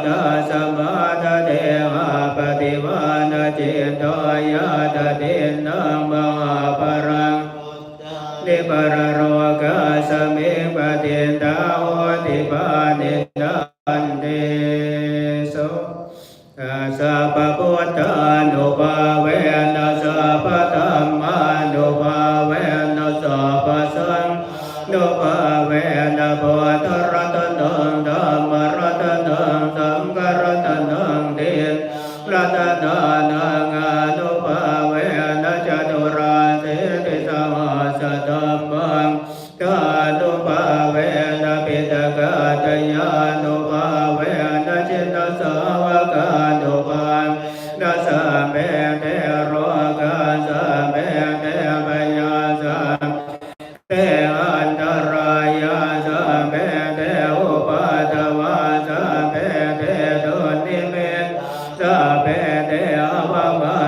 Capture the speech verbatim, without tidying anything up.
tasmā sadevā paṭivānacitto yādadzinnā mahābalaṃ paralokasmiṃ patiṭṭhā hoti pāṇinanti. So sabbabuddhānubhāvena sabbadhammānubhāvena sabbasaṅghānubhāvena buddharatanaṃ dhammaratanaṃ saṅgharatanaṃ tiṇṇaṃ ratanānaṃ ānubhāvena caturāsītisahassadhammaṃ buddhānubhāvena piṭakattayānubhāvena jinasāvakānubhāvena sabbe te rogā sabbe te bhayā sabbe te antarāyā sabbe te upaddavā sabbe te dunnimittā sabbe te avama